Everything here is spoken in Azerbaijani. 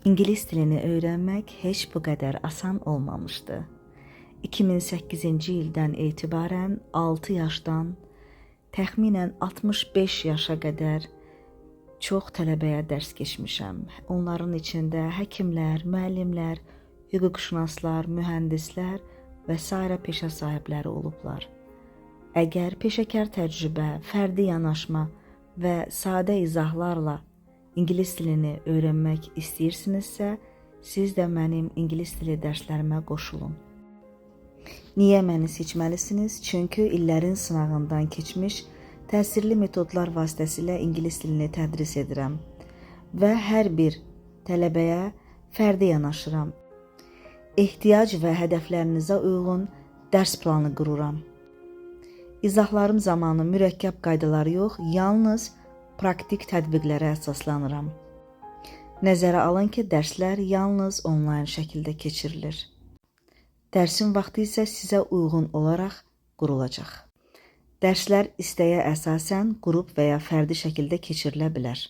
İngilis dilini öyrənmək heç bu qədər asan olmamışdı. 2008-ci ildən etibarən 6 yaşdan təxminən 65 yaşa qədər çox tələbəyə dərs keçmişəm. Onların içində həkimlər, müəllimlər, hüquqşünaslar, mühəndislər və sairə peşə sahibləri olublar. Əgər peşəkar təcrübə, fərdi yanaşma və sadə izahlarla ingilis dilini öyrənmək istəyirsinizsə, siz də mənim ingilis dili dərslərimə qoşulun. Niyə məni seçməlisiniz? Çünki illərin sınağından keçmiş təsirli metodlar vasitəsilə ingilis dilini tədris edirəm və hər bir tələbəyə fərdi yanaşıram. Ehtiyac və hədəflərinizə uyğun dərs planı qururam. İzahlarım zamanı mürəkkəb qaydalar yox, yalnız praktik tətbiqlərə əsaslanıram. Nəzərə alın ki, dərslər yalnız onlayn şəkildə keçirilir. Dərsin vaxtı isə sizə uyğun olaraq qurulacaq. Dərslər istəyə əsasən qrup və ya fərdi şəkildə keçirilə bilər.